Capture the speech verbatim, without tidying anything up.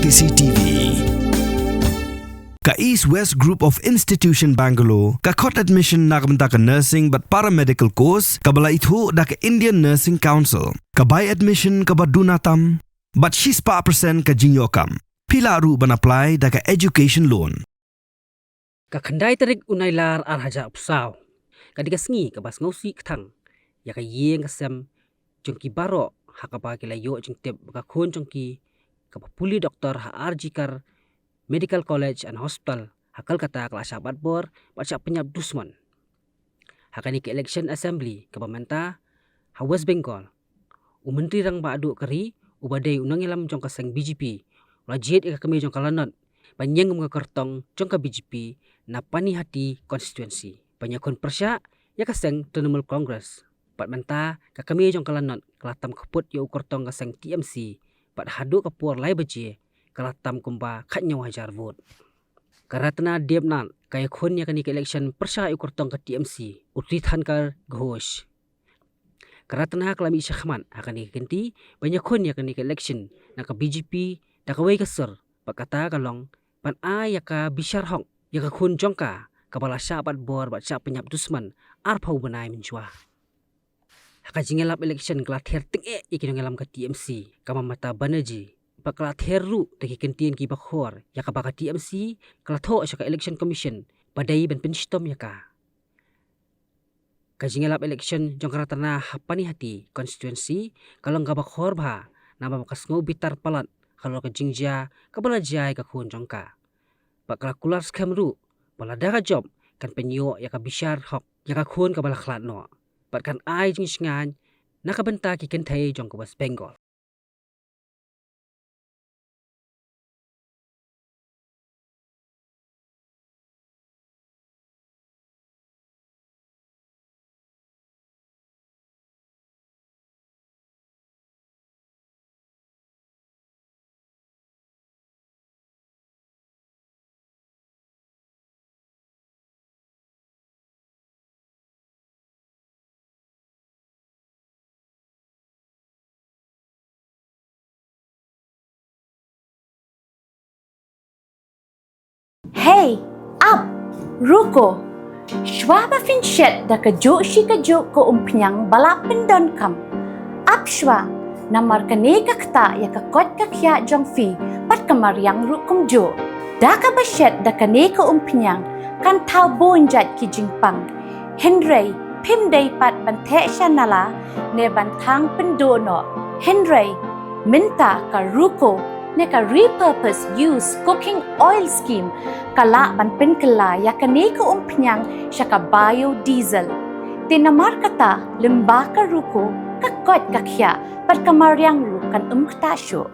C T V. Ka East West Group of Institution Bangalore ka khot admission na ka bynta ka nursing bad paramedical course kaba la ithuh da ka Indian Nursing Council. Ka bai admission kaba duna tam bad shispah percent ka jingïoh kam. Phi lah ruh ban apply da ka education loan. Ka khyndai tarik u Nailar ar hajar arphew saw ka dei ka sngi kaba sngewsih kthang ïa ka ïing ka sem jong ki baroh, ha kaba ki la ïoh jingtip ba ka khun jong ki kaba pule doktor ha R G Kar Medical College and Hospital ha Kolkata ka la shah batbor bad shah pynïap dusmon. Ha kane ka election assembly kaba mynta ha West Bengal, u Myntri Rangbah Duh ka ri uba dei u nongïalam jong ka seng B J P u la jied ïa ka kmie jong ka lanot ban ïeng kum ka kyrtong jong ka B J P na Panihati constituency ban ïakhun pyrshah ïa ka seng Trinamool Congress. Bad mynta ka kmie jong ka lanot ka la tam kput ïa u kyrtong ka seng T M C bad haduh ka por lai baje ka la tam kumba khathynñiew hajar vote. Ka Ratna Debnath ka ïakhun ïa kane ka election pyrshah ïa u kyrtong ka T M C, u Tirthankar Ghosh. Ka Ratna ka la mih shakhmat ha kane ka kynti ban ïakhun ïa kane ka election na ka B J P da kawei ka sur, bad kata ka long ban ai ïa ka bishar hok ïa ka khun jong ka kaba la shah batbor bad shah pynïap dusmon arphew bnai mynshwa. Ha ka jingïalap election ka la ther tyngeh ïa ki nongïalam ka T M C ka Mamata Banerjee, bad ka la ther ruh da ki kyntien kiba khor ïa kaba ka T M C ka la thoh sha ka Election Commission ba dei ban pynshitom ïa ka. Ka jingïalap election jong ka Ratna ha Panihati constituency ka long kaba khor bha, namar ba ka sngew bitar palat halor ka jingjia kaba la jia ïa ka khun jong ka. Bad ka la kular skhem ruh ba lada ka jop kan pynïoh ïa ka bishar hok ïa ka khun kaba la khlad noh bad kan ai jingshngaiñ na ka bynta ki kynthei jong ka West Bengal. Hei, ap, ruko. Shwa ba phin shet da kajuh shi kajuh ka umphniang ba la pyndonkam, ap shwa, namar kane ka ktah ïa ka koit ka khiah jong phi bad ka mariang ruh kumjuh. Da kaba shet da kane ka umphniang kan thaw bun jait ki jingpang. Hynrei phim dei pat ban theh sha nala ne ban thang pynduh noh. Hynrei mynta ka ruko ne ka repurpose use cooking oil scheme ka lah ban pynkylla ïa kane ka umphniang sha ka biodiesel. Te namar kata, lyngba ka ruko, ka koit ka khiah bad ka mariang ruh kan ym ktah shuh.